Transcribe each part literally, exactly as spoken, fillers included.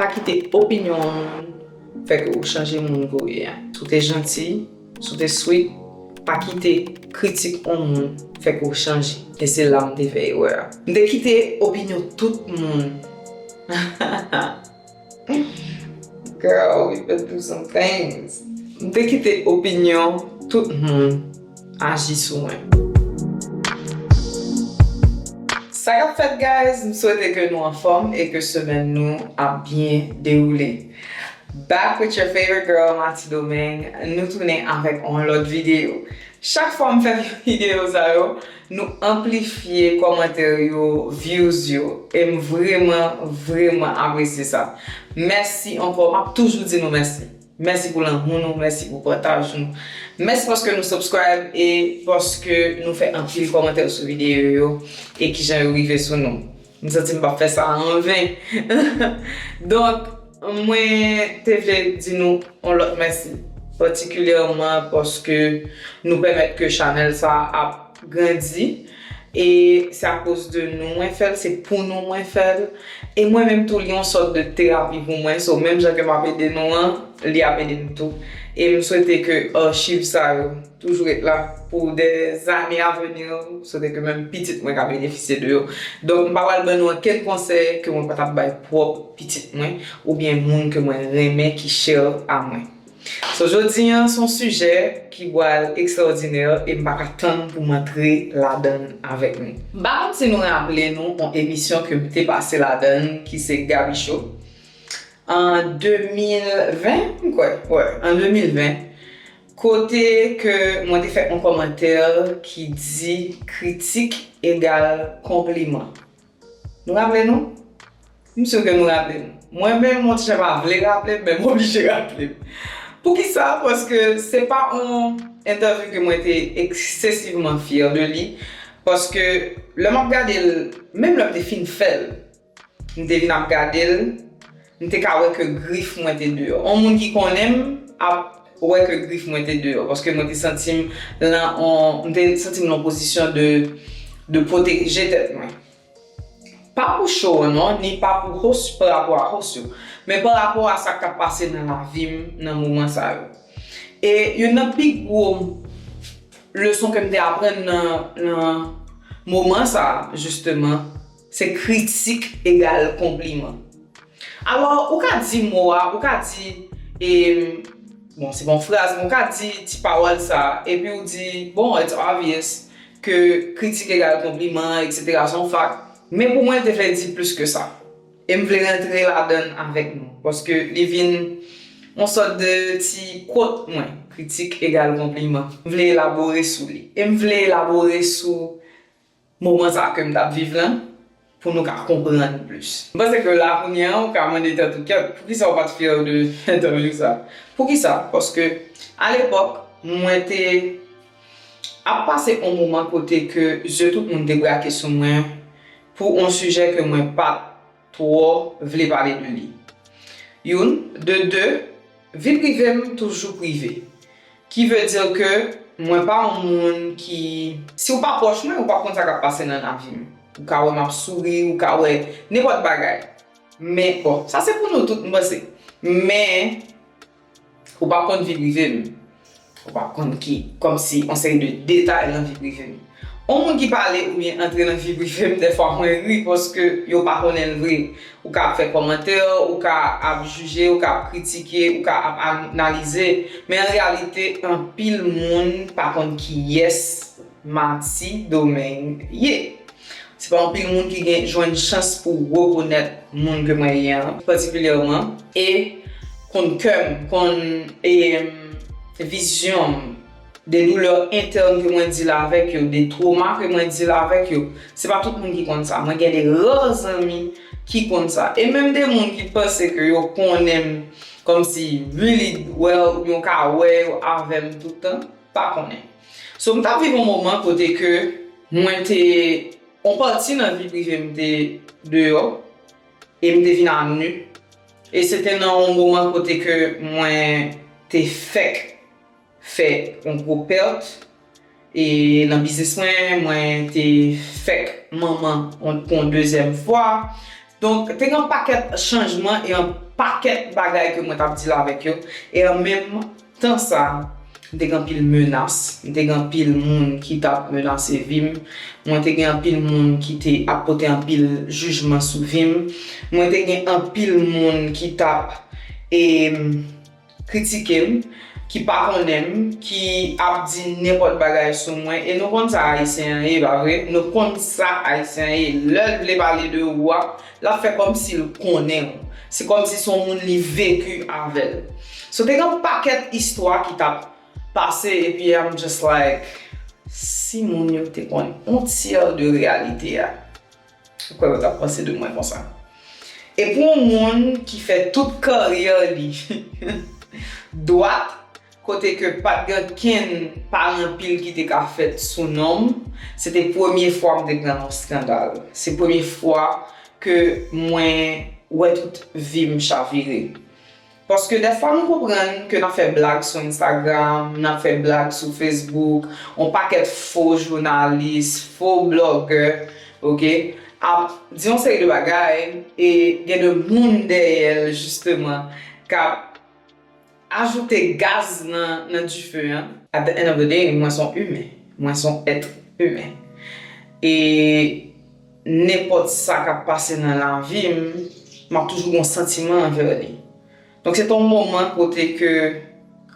Pa kite opinyon yon moun fè ke ou chanje moun ke w ye a. Si w te janti, si w te sweet, pa kite kritik yon moun fè ke w chanje. E se la m te fè erè a. M te kite opinyon tout moun. Girl, we been through some things. M te kite opinyon tout moun aji sou mwen. Sa k ap fèt, guys? M swete ke nou anfòm e ke semèn nou ap byen dewoule. Back with your favorite girl, Mati Domingue. Nou tounen avèk yon lòt videyo. Chak fwa m fè videyo sa yo, nou anplifye kòmantè yo, views yo. E m vrèman, vrèman apresye sa. Mèsi ankò, m ap toujou di nou mèsi. Mèsi pou lanmou nou, mèsi pou pataj nou. Mèsi paske nou subscribe e paske nou fè anpil kòmantè sou videyo yo e kijan yo rive sou nou. M santi m p ap fè sa anven. Donk, mwen te vle di nou yon lòt mèsi, patikilyèman paske nou pèmèt ke chanèl sa ap grandi. E se akoz de nou mwen fè l, se pou nou mwen fè l. E mwen menm tou, li yon sòt de terapi pou mwen. So, menm jan ke m ap ede nou an, li ap ede m tou. E m swete ke achiv sa yo toujou ret la pou dè zane a veni. M swete ke menm pitit mwen ka benefisye de yo. Donk, m pa pral ban nou okenn konsèy ke mwen pa t ap bay pwòp pitit mwen oubyen moun ke mwen renmen ki chè a mwen. So, jodi an, se yon sijè ki pral ekstraòdinè e m pa ka tann pou m antre ladan l avèk nou. M pa konn si nou raple nou yon emisyon ke m te pase ladan l ki se Gaby Show. An de mil ven, m kwè, wè, an de mil ven, kote ke mwen te fè yon kòmantè ki di kritik egal konpliman. Nou raple nou? M si ke nou raple nou. Mwen menm, mwen ti jan pa vle raple m, men m oblije raple m. Poukisa? Paske se pa yon entèvyou ke mwen te eksesivman fyè de li. Paske lè m ap gade l, menm lè m te fin fè l, m te vin ap gade l, m te ka wè ke grif mwen te deyò. Yon moun ki konnen m ap wè ke grif mwen te deyò, paske mwen te santi m lan yon, m te santi m lan yon pozisyon de, de pwoteje tèt mwen. Pa pou show an non, ni pa pou host, pa rapò a host yo, men pa rapò a sa k ap pase nan lavi m nan moman sa yo. E youn nan pi gwo leson ke m te aprann nan, nan moman sa a, jisteman, se kritik egal konpliman. Alò, ou ka di mo a, ou ka di, e, bon, se pa yon fraz, men ou ka di ti pawòl sa a, epi ou di, bon, it's obvious ke kritik egal konpliman, etsetera, se yon fak. Men pou mwen, l te vle di plis ke sa. E m vle rantre ladan l avèk nou, paske li vin yon sòt de ti quote mwen, kritik egal konpliman. M vle elabore sou li. E m vle elabore sou moman sa ke m t ap viv lan, pou nou ka konprann plis. M panse ke la, kounye a, ou ka mande tèt ou, kèt, poukisa ou pa t fyè de entèvyou sa? Poukisa? Paske, alepòk, mwen te ap pase yon moman kote ke zye tout moun te brake sou mwen pou yon sijè ke mwen pa t twò vle pale de li. Youn, de de, vi prive m toujou prive. Ki vle di ke mwen pa yon moun ki, si w pa pwòch mwen, ou p ap konn sa k ap pase nan lavi m. Ou ka wè m ap souri, ou ka wè nenpòt bagay. Men, bon, sa se pou nou tout, m panse. Men, ou p ap konn vi prive m. Ou p ap konn ki, kòmsi, yon seri de detay nan vi prive m. Yon moun ki pale oubyen antre nan vi prive m, dèfwa mwen ri paske yo pa konnen l vre. Ou ka ap fè kòmantè, ou ka ap jije, ou ka ap kritike, ou ka ap analize. Men an reyalite, anpil moun pa konn kiyès Mati Domingue ye. Se pa anpil moun ki gen, jwenn chans pou rekonèt moun ke mwen ye an, patikilyèman, e konn kè m, konn, e, vizyon m, de doulè entèn ke mwen deal avèk yo, de twoma ke mwen deal avèk yo. Se pa tout moun ki konn sa. Mwen gen de rare zanmi ki konn sa. E menm de moun ki panse ke yo konnen m, kòmsi really well, oubyen yo ka wè yo avè m tout tan, pa konnen. So, m t ap viv yon moman kote ke mwen te, yon pati nan vi prive m te deyò, e m te vin a nu. E se te nan yon moman kote ke mwen te fèk fè yon gwo pèt, e nan biznis mwen, mwen te fèk manman yon, pou yon dezyèm fwa. Donk, te gen yon pakèt chanjman e yon pakèt bagay ke mwen t ap deal avèk yo. E an menm tan sa, m te gen anpil menas, m te gen anpil moun ki t ap menase vi m, mwen te gen anpil moun ki te ap pote anpil jijman sou vi m, mwen te gen anpil moun ki t ap, e, kritike m, ki pa konnen m, ki ap di nenpòt bagay sou mwen. E nou konn sa Ayisyen an ye, pa vre? Nou konn sa Ayisyen an ye. Lè l vle pale de ou a, l ap fè kòmsi l konnen w. Se kòmsi se yon moun li veki avè l. So, te gen yon pakèt istwa ki t ap pase, epi I'm just like, si moun yo te konn yon tyè de reyalite a, ou kwè yo t ap panse de mwen konsa? E pou yon moun ki fè tout karyè li dwat, kote ke pa t gen kenn pale anpil ki te ka fèt sou non m, se te premye fwa m te pran yon eskandal. Se premye fwa ke mwen wè tout vi m chavire. Paske dèfwa nou konprann ke n ap fè blag sou Instagram, n ap fè blag sou Facebook, yon pakèt fo jounalis, fo blogè, oke, ap di yon seri de bagay, e gen de moun dèyè l, jisteman, k ap ajoute gaz nan, nan dife an. At the end of the day, mwen se yon imen. Mwen se yon èt imen. E nenpòt sa k ap pase nan lavi m, m ap toujou gen yon santiman anvè li. Donk, se te yon moman kote ke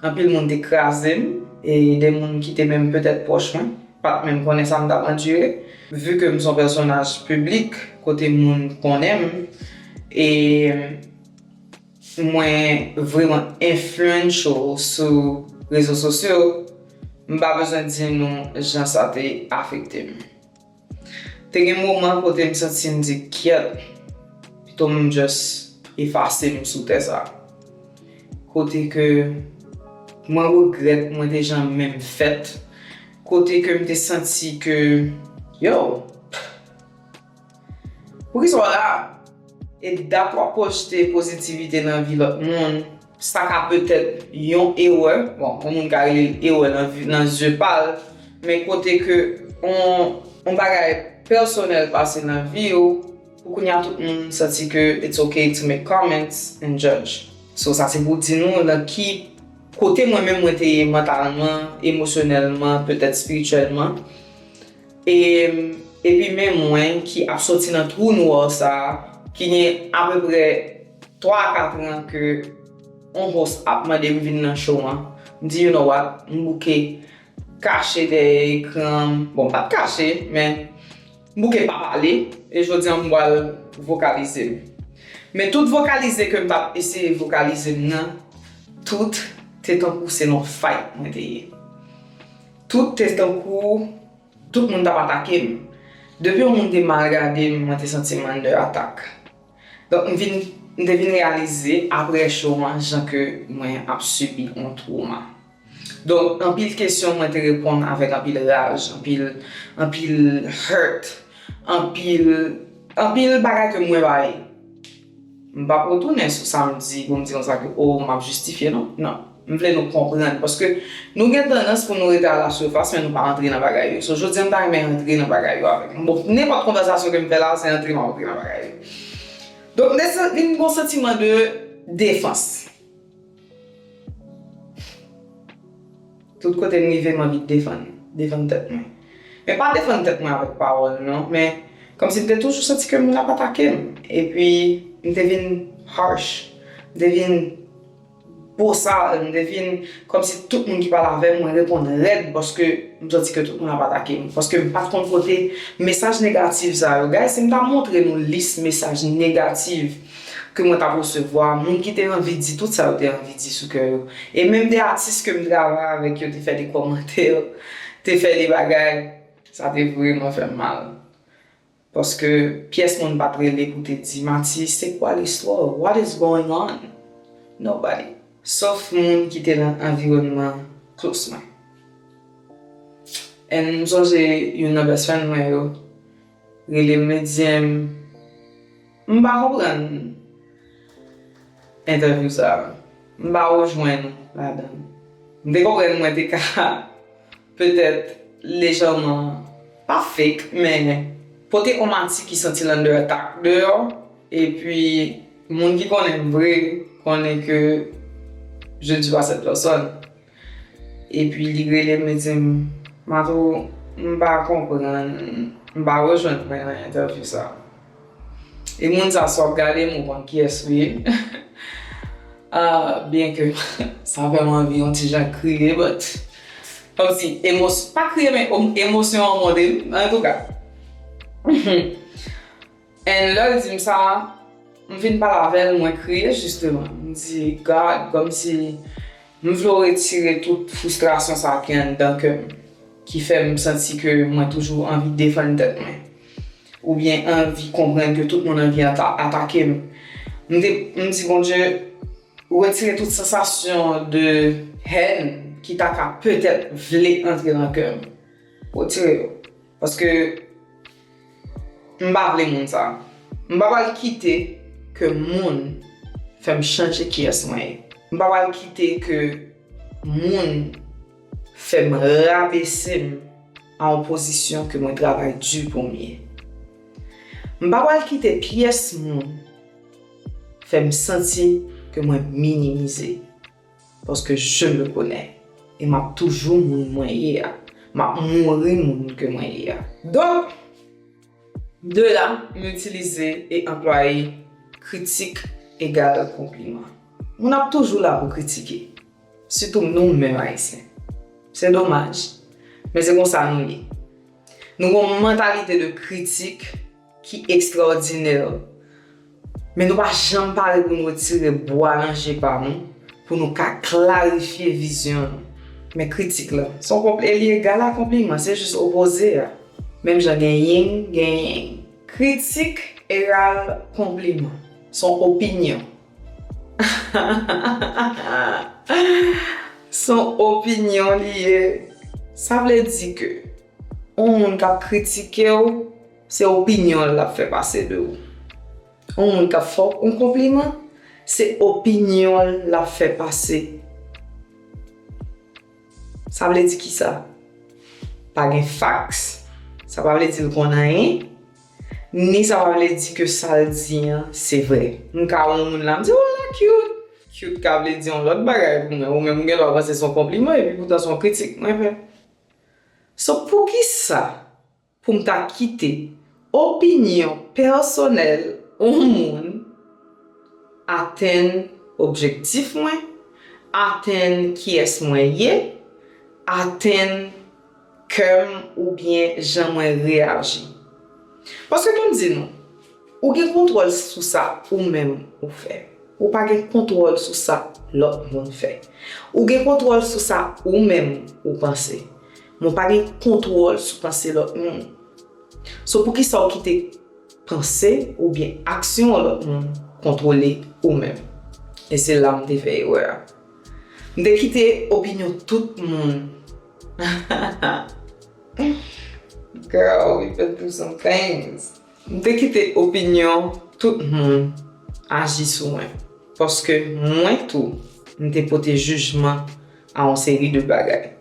anpil moun te kraze m, e de moun ki te menm petèt pwòch mwen, pa t menm konnen sa m t ap andire. Vu ke m se yon pèsonaj piblik, kote moun konnen m, e mwen vrèman influential sou rezo sosyo, m pa bezwen di nou jan sa te afekte m. Te gen moman kote m santi m di, "Kyèt, pito m just efase m sou tè sa." Kote ke mwen regrèt mwen te janm menm fèt. Kote ke m te santi ke, yo, poukisa w la? E dat w ap pwojte pozitivite nan vi lòt moun, sa ka petèt yon erè. Bon, yon moun ka rele l erè nan vi, nan zye pa l, men kote ke on, on bagay pèsonèl pase nan vi w, pou kounye a tout moun santi ke it's okay to make comments and judge. So, sa se pou di nou nan ki kote mwen menm mwen te ye mantalman, emosyonèlman, petèt espirityèlman. E, epi men mwen ki ap soti nan twou nwa sa a, ki gen apeprè twa a kat an ke on host ap mande m vin nan show an, m di, "You know what?" M bouke kache dèyè ekran. Bon, m pa t kache, men m bouke pa pale, e jodi a m pral vokalize m. Men tout vokalize ke m t ap eseye vokalize m nan, tout te tankou se nan fight mwen te ye. Tout te tankou tout moun t ap atake m. Depi yon moun te mal gade m, mwen te santi m under attack. Donk, m vin, m te vin reyalize, apre show an, jan ke mwen ap sibi yon twoma. Donk, anpil kesyon mwen te reponn avèk anpil raj, anpil, anpil hurt, anpil, anpil bagay ke mwen bay. M p ap retounen sou sa m di pou m di konsa ke, o, m ap jistifye, non. Non. M vle nou konprann, paske nou gen tandans pou nou rete a la surface, men nou pa antre nan bagay yo. So, jodi a, m ta renmen antre nan bagay yo avèk nou. Bon, nenpòt konvèsasyon ke m fè la, se antre m ap antre nan bagay yo. Donk, m te san-, vin gen yon santiman de defans. Tout kote m rive, m anvi defann, defann tèt mwen. Men pa defann tèt mwen avèk pawòl, non, men kòmsi m te toujou santi ke moun ap atake m. Epi, m te vin harsh, m te vin bosal, m te vin kòmsi tout moun ki pale avè m, mwen reponn rèd paske m santi ke tout moun ap atake m. Paske m pa t konn kote mesaj negatif sa yo. Guys, si m ta montre nou lis mesaj negatif ke mwen t ap resevwa, moun ki te anvi di tout sa yo te anvi di sou kè yo. E menm de atis ke m travay avèk yo te fè de kòmantè, te fè de bagay, sa te vrèman fè m mal. Paske pyès moun pa t rele pou te di, "Mati, c'est quoi l'histoire? What is going on?" Nobody. Sòf moun ki te nan anviwònman close mwen. And m sonje youn nan best friend mwen yo rele m, li di m, "M pa konprann entèvyou sa a. M pa rejwenn ladan l." M te konprann mwen te ka petèt lejèman, pa fake, men pote yon Mati ki santi l under attack deyò, epi Moun ki konnen m vre konnen ke je ne suis pas cette personne. Epi li rele m, li di m, Matou, m pa konprann, m pa rejwenn mwen nan entèvyou sa. E moun sa, si w ap gade m, ou konn kiyès li ye. Ah, byen ke sa fè m anvi yon ti jan kriye, but kòmsi emos-, pa kriye, men em-, emosyon an monte m, antouka. And lè l di m sa, m fin pale avè l, mwen kriye, jisteman. M di, God, kòmsi m vle w retire tout fristrasyon sa ki anndan kè m, ki fè m santi ke mwen toujou anvi defann tèt mwen, oubyen anvi konprann ke tout moun anvi ata-, atake m. M te, m di, Bondye, retire tout sansasyon de hèn ki ta ka petèt vle antre nan kè m. Retire yo. Paske m pa vle moun sa. M pa pral kite ke moun fè m chanje kiyès mwen ye. M pa pral kite ke moun fè m rabese m a yon pozisyon ke mwen travay di pou m ye. M pa pral kite pyès moun fè m santi ke mwen minimize. Paske je me connais. E m ap toujou moun mwen ye a. M ap mouri moun ke mwen ye a. Donk, de la, m itilize e anplwaye kritik egal konpliman. Moun ap toujou la pou kritike. Sitou nou menm Ayisyen. Se domaj. Men se konsa nou ye. Nou gen yon mantalite de kritik ki ekstraòdinè. Men nou pa janm pare pou nou retire bwa nan je pa nou, pou nou ka klarifye vizyon nou. Men kritik la, se yon konpl-, e li egal a konpliman, se jis opoze a. Menm jan gen yin, gen yang. Kritik egal konpliman. Se yon opinyon. Se yon opinyon li ye. Sa vle di ke yon moun k ap kritike w, se opinyon l l ap fè pase de ou. Yon moun k ap fè w yon konpliman, se opinyon l l ap fè pase. Sa vle di kisa? Pa gen facts. Sa pa vle di l konn anyen. Ni sa pa vle di ke sa l di an se vre. M ka wè yon moun la, m di, "Oh, la cute." Cute ka vle di yon lòt bagay pou mwen. Ou menm ou gen dwa panse se yon konpliman, epi poutan se yon kritik mwen fè. So, poukisa pou m ta kite opinyon pèsonèl yon moun atenn objektif mwen, atenn kiyès mwen ye, atenn kè m oubyen jan mwen reyaji? Paske pou m di nou, ou gen kontwòl sou sa ou menm ou fè. Ou pa gen kontwòl sou sa lòt moun fè. Ou gen kontwòl sou sa ou menm ou panse. Men w pa gen kontwòl sou panse lòt moun. So, poukisa w kite panse oubyen aksyon yon lòt moun kontwole ou menm? E se la m te fè erè a. M te kite opinyon tout moun. Girl, we've been through some things. M te kite opinyon tout moun aji sou mwen. Paske mwen tou, m te pote jijman a yon seri de bagay.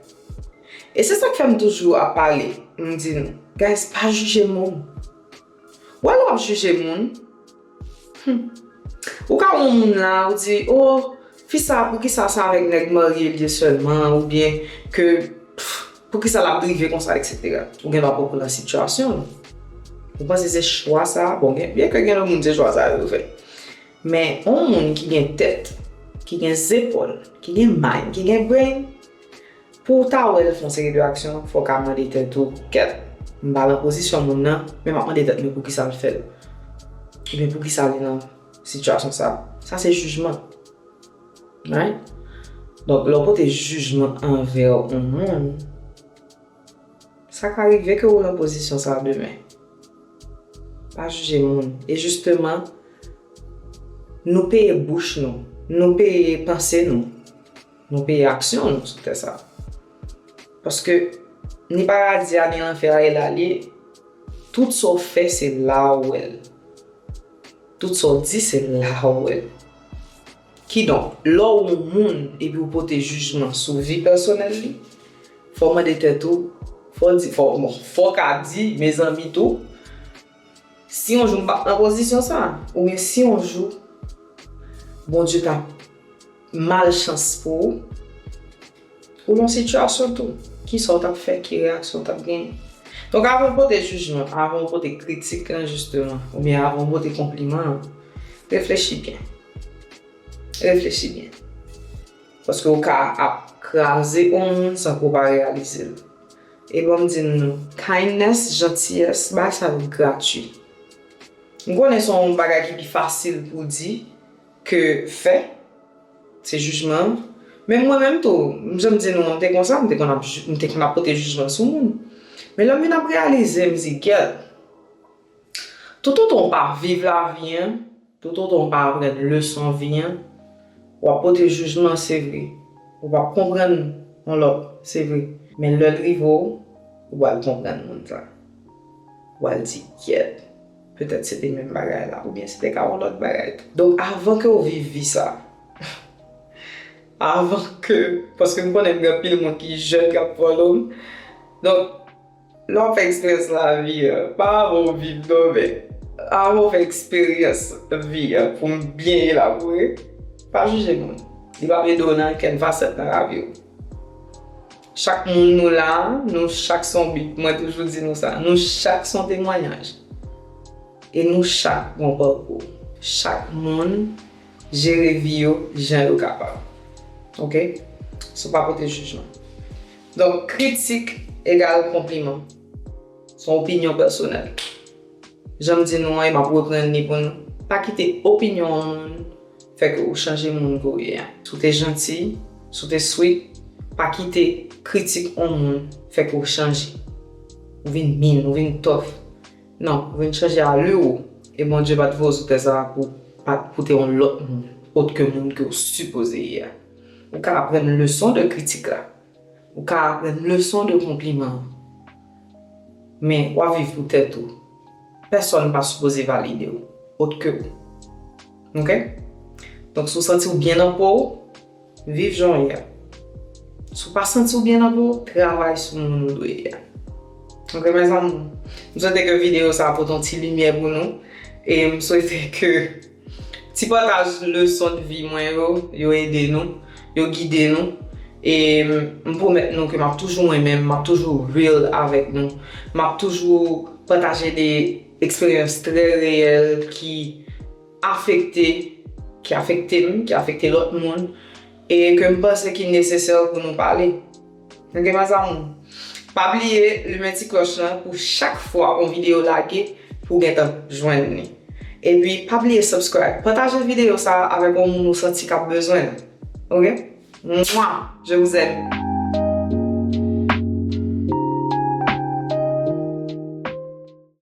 E se sa k fè m toujou ap pale. M di nou, guys, pa jije moun. Wè lè w ap jije moun, hmm, ou ka wè yon moun la, ou di, "Oh, fi sa, poukisa se avèk nèg marye l ye sèlman?" Oubyen ke, pff, "Poukisa l ap drive konsa?" etsetera. Ou gen dwa poko nan sitiyasyon l. Ou panse se chwa sa, bon, gen, byen ke gen lòt moun se chwa sa yo fè. Men, yon moun ki gen tèt, ki gen zepòl, ki gen mind, ki gen brain, pou w ta wè l fè yon seri de aksyon, fò w ka mande tèt ou, "Kèt, m pa nan pozisyon moun nan, men m ap mande tèt mwen poukisa l fè l. Oubyen poukisa li nan sitiyasyon sa a." Sa se jijman. Right? Donk, lè w pote jijman anvè yon moun, sa ka rive ke w nan pozisyon sa a demen. Pa jije moun. E jisteman, nou peye bouch nou, nou peye panse nou, nou peye aksyon nou sou tè sa. Paske ni paradi a, ni lanfè a, e la l ye. Tout sa w fè, se la w wè l. Tout sa w di, se la w wè l. Kidonk, lè w yon moun epi w pote jijman sou vi pèsonèl li, fò w mande tèt ou, fò w di, fò, bon, fò w ka di, mezanmi tou, si yon jou m p ap nan pozisyon sa, oubyen si yon jou Bondye t ap malchans pou ou, ou nan sitiyasyon tou. Kisa w t ap fè? Ki reyaksyon w t ap genyen? Donk, avan w pote jijman, avan w pote kritik lan, jisteman, oubyen avan w pote konpliman an, reflechi byen. Reflechi byen. Paske w ka ap kraze yon moun san ke w pa reyalize l. E ban m di nou, kindness, jantiyès, bagay sa yo gratui. M konnen se yon bagay ki pi fasil pou di ke fè, se jijman an. Men mwen menm tou, m janm di nou, m te konsa, m te konn ap, m te konn ap pote jijman sou moun. Men lè m vin ap reyalize, m di, gèl, toutotan w pa viv lavi an, toutotan w pa aprann leson vi an, w ap pote jijman, se vre. Ou p ap konprann yon lòt, se vre. Men lè l rive w, ou pral konprann moun sa. Ou pral di, gèt, petèt se te menm bagay la, oubyen se te ka yon lòt bagay tou. Donk, avan ke w viv vi sa, avan ke, paske m konnen m gen anpil moun ki jèn k ap follow m. Donk, lè w ap fè eksperyans lavi an, pa avan w viv non, men avan w fè eksperyans vi an pou m byen elabore, pa jije moun. Li p ap ede w nan kenn fasèt nan lavi w. Chak moun nou la, nou chak se yon bib. Mwen toujou di nou sa. Nou chak se yon temwayaj. E nou chak gen yon pakou. Chak moun jere vi yo jan yo kapab. Oke? So, pa pote jijman. Donk, kritik egal konpliman. Se yon opinyon pèsonèl. Jan m di nou an, e m ap reprann li pou nou. Pa kite opinyon yon moun fè ke ou chanje moun ke w ye a. Si w te janti, si w te sweet, pa kite kritik yon moun fè ke w chanje. Ou vin min, ou vin tough. Non, ou vin chanje alè w. E Bondye pa t voye w sou tè sa a pou, pa t pou te yon lòt moun, ot ke moun ke w sipoze ye a. Ou ka aprann leson de kritik la. Ou ka aprann leson de konpliman an. Men, w ap viv pou tèt ou. Pèsonn pa sipoze valide w, ot ke ou. Oke? Donk, si w santi w byen nan po w, viv jan w ye a. Si w pa santi w byen nan po w, travay sou moun ou dwe ye a. Oke, mezanmi? M swete ke videyo sa a pote yon ti limyè pou nou. E m swete ke ti pataj leson de vi mwen yo, yo ede nou, yo gide nou. E m pwomèt nou ke m ap toujou mwen menm, m ap toujou real avèk nou. M ap toujou pataje de eksperyans trè reyèl ki afekte, ki afekte m, ki afekte lòt moun, e ke m panse ki nesesè pou nou pale. Oke, mes amours? Pa bliye limen ti klòch lan pou chak fwa yon videyo lage, pou w gentan jwenn li. Epi, pa bliye subscribe. Pataje videyo sa a avèk yon moun ou santi k ap bezwen l. Oke? Mwa, je vous aime.